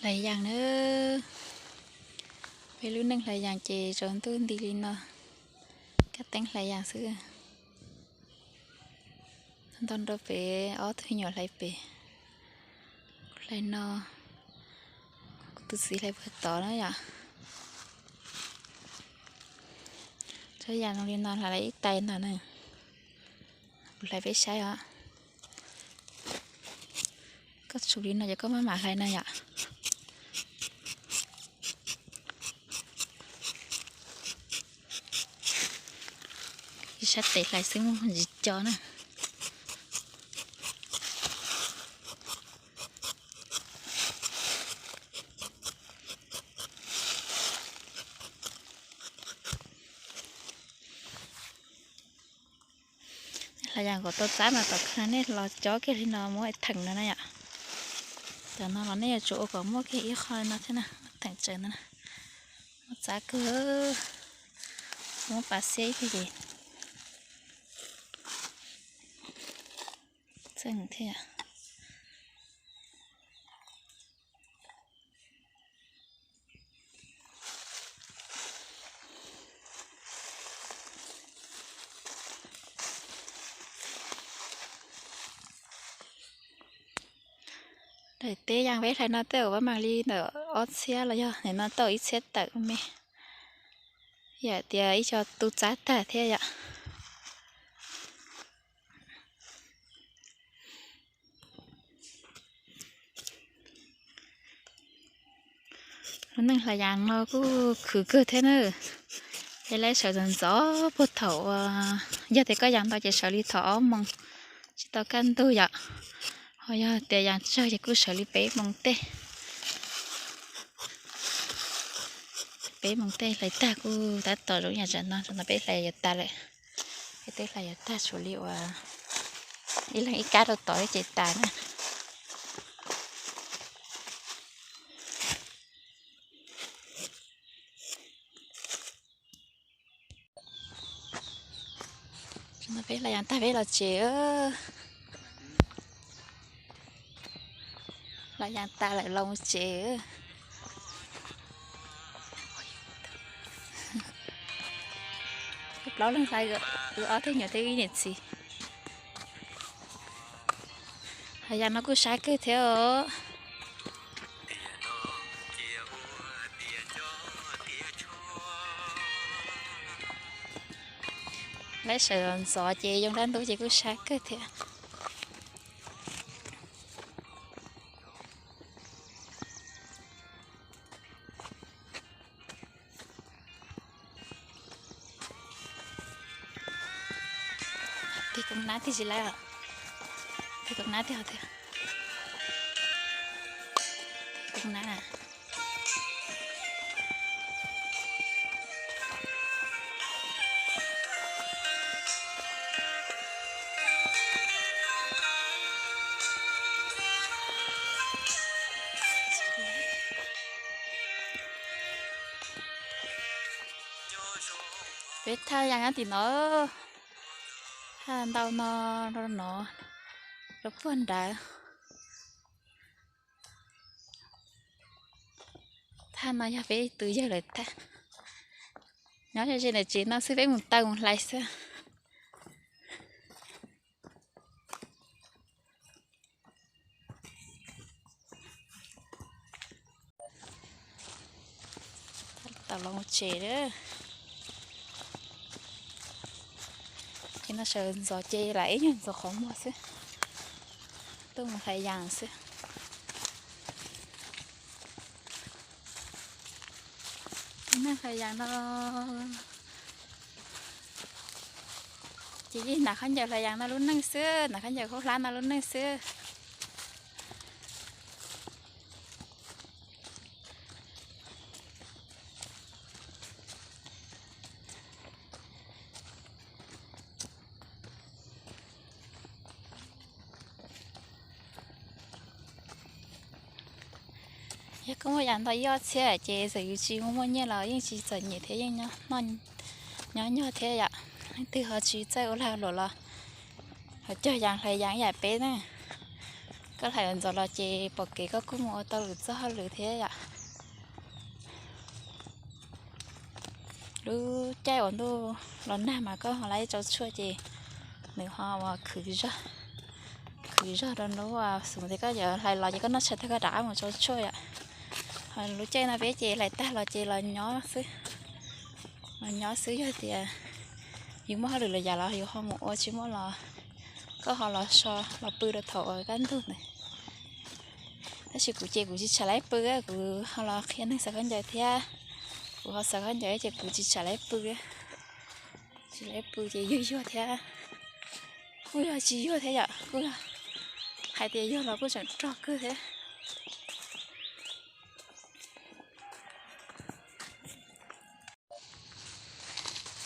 Hlais yaas na, peb lub neej hlais yaas ces tsaus ntuj nti li no, kab teeb hlais yaas xwb. Nto nrau pem ob tug nyuam hlais pem, hlais no, kuv tus txiv hlais puag tod na yom. Tsob yaas zoo li no hlais ib tais ntag na. Kuv hlais peb saib os. Koj tsum li no ces koj maj mam hlais na yom. Ib sab tes hlais xwb muaj ntsis co na. Hlais yaas kom tau txab mas tom kawg no nej los cob kiag li no muab theem no na yom. Cov no los nej yuav tsum ua kom muaj kiag ib qho li no thiab na, theem tsawv no na. Muab txab kawg, muab pas xiab ib pliag ces txeej thiab. Daim teb yaas peb hlais no tej zaum pab mam li ntawm ob txhiab los yog nim no tau ib txhiab tawm me, yam tias ib co tu txab tag thiab yom. Lub neej hlais yaas no kuj khwv kawg thiab na. Peb laib sawv ntxov ntxov puag thaum uas, yog tias koj yaas ntau ces sawv li thaum ob moos tsis tau kaj ntug yom. Ho yog tias yaas tsawg ces kuj sawv li peb moos tej. Peb moos tej hlais tag kuj tab tom zoo yam tsam no, tsam no peb hlais yuav tas lawm. Peb twb hlais yuav tag, tshuav li uas ib leeg ib kab rau tod ces tas na. Tsam no peb hlais yaas tag peb los tsev. Hlais yaas tas lawm los mus tsev. Plaub leeg hlais, wb ob tug nyuam thiab ib niam txiv. Hlais yaas no kuj sab kawg thiab os. Laib sawv ntxov ces yoo dab ntub ces kuj sab kawg thiab. Tig koob nab tig tsis laib os. Tig koob nab tig hov tiag. Tig koob nab na. Peb thaj yaas nyob tim no, thaj ntau no, rau no, rau puag nrad. Thaj no yog peb tus yawg lawv thaj. Nyob ze ze ntawm tsev no xwb, peb mus taw mus hlais xwb. Tau los mus tsev lawm. Ces no sawv ntxov ces lam ib nyuag ntxuav qhov muag xwb, tuaj mus hlais yaas xwb. Neeg hlais yaas no ces yeej hnav khaub ncaws hlais yaas no lub neej xwb, hnav khaub ncaws khaub hlab no lub neej xwb. Yog koj muaj yaas ntau ib ob txhiab ces txawm yus tsis muaj nyiaj los yeej tsis txom nyem thiab, yeej nyob nyog thiab yom. Leej twg ho tsis txawj ua lag luam los ho cog yaas hlais yaas ib yam peb na. Hlais ntxov los ces pom kev koj kuj mus ua tau lwm txoj hauj lwm thiab yom. Lub caij uas ntuj los nag mas koj ho hlais tsau tshuaj ces nws ho uas khwv zog, khwv zog rau lub, xws li koj yuav hlais los ces koj noj tshais tag koj rov qab mus tsau tshuaj yom. Ho lub caij no peb ces hlais tag los ces los nyob xwb, los nyob xwb. Yog tias yus muaj hauj lwm los yam los yus ho mus ua, tsis muaj los koj ho los so los pw rau thaum uas kaj ntug ntawd. Tab sis kuv ces kuv tsis tsham laib pw, kuv ho los qhia neeg xaws khaub ncaws thiab, kuv ho xaws khaub ncaws ces kuv tsis tsham laib pw. Tsis laib pw ces yuag yuag thiab, kuj yog tsis yuag thiab yom, kuj hais tias yuag los kuj tseem rog kawg thiab.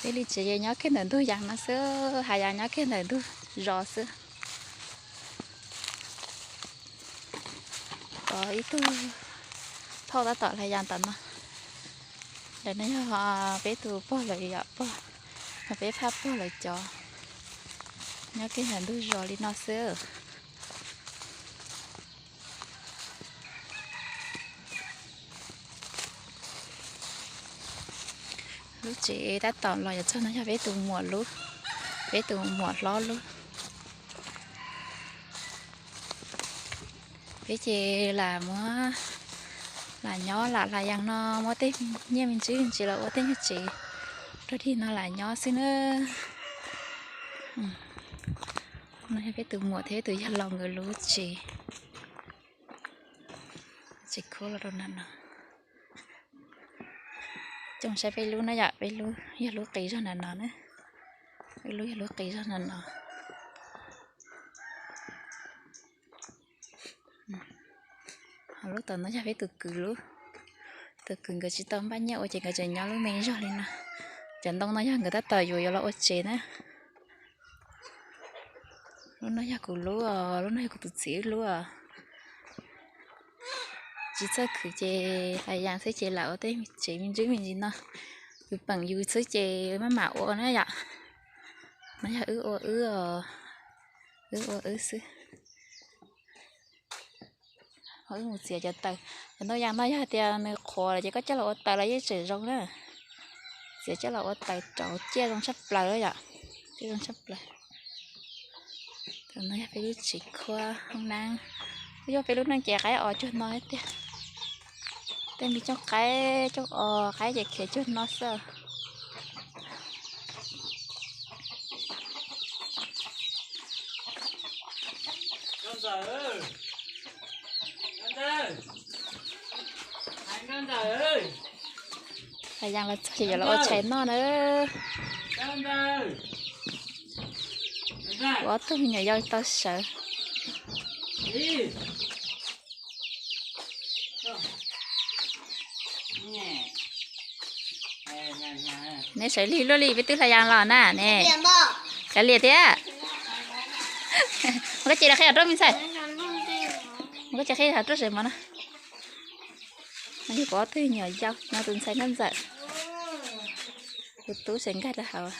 Peb li tsev ces nyob kiag ntawm ntug yas no xwb, hav yas nyob kiag ntawm ntug zos xwb. Tos ib tug phauj tab tom hlais yas tom no. Ntawm no yog peb tus pog lawv yom, pog, peb phaj pog lawv cov. Nyob kiag ntawm ntug zos li no xwb. Lub tsev tab tom los yuav txog no yog peb tus muam lub, peb tus muam hlob lub. Peb ces lam muab, lam nyob lam hlais yas no muab tej nyiaj me ntsis me ntsis los ua tej nyuag tsev rau dig no lam nyob xwb na. No yog peb tus muam thiab peb tus yawg laus nkawd lub tsev, tsev khuab los rau na no. Coj saib peb lub na yom, peb lub yog lub qis zog na no na. Peb lub yog lub qis zog na no. Ho lub tom no yog peb tus kwv lub, tus kwv nkawd tsis tau npaj nyiaj ua ces nkawd tseem nyob lub me zog li no. Cov ntoo no yog nkawd tab tom yuav yuav los ua tsev na. Lub no yog kuv lub os, lub no yog kuv tus txiv wb lub os. Tsis txawj khwv ces hlais yas xwb ces lam ua tej tsev me ntsis me ntsis no. Yus peem yus xwb ces maj mam ua na yom. No yog wb ua wb os, wb ua wb xwb. Ho wb mus txiav cov taws. Cov ntoo yas no yog tias nws qhuav lawm ces koj coj los ua taws los yeej tseem zoo na. Txiav coj los ua taws rau ciaj zoo tshaj plaws yom. Ciaj zoo tshaj plaws. Tam no yog peb lub tsev khuab hoob nab. Kuj yog peb lub neej ces qaib os cuag no thiab tiag. Tej me cooj qaib cooj os qaib ces khiav cuag no xwb. Hlais yas los txog ces yuav los ua tshais noj na. Kuv ob tug me nyuam yaus tau sawv. Neb sawv lig luaj li peb twb hlais yas los na ne. Kav liam thiab. Mas koj ces los qhib rau me ntxhais. Mas koj ces qhib rau sawv mov no. No yog kuv ob tug me nyuam yaus, no tus ntxhais Nkauj Ntxawm, tus tub tseem nkag rau hauv.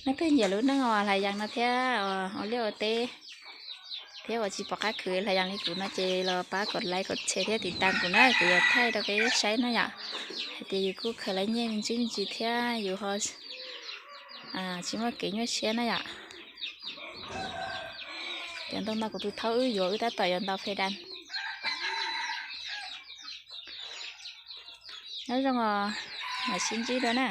Leej twg nyiam lub neej uas hlais yas no thiab ua liaj ua teb thiab uas tsis pom qab khwv hlais yas li kuv no ces los pab kom like kom share thiab tiv tas kuv na, kuv yuav thaij rau peb saib na yom. Hais tias yus kuj khaws lawv nyiaj me ntsis me ntsis thiab yus ho tsis muaj kev nyuaj siab na yom. Cov ntoo no kuv tus thaub wb yuav wb tab tom yuav ntaus fais das. Nyob zoo os, mam sib ntsib dua na.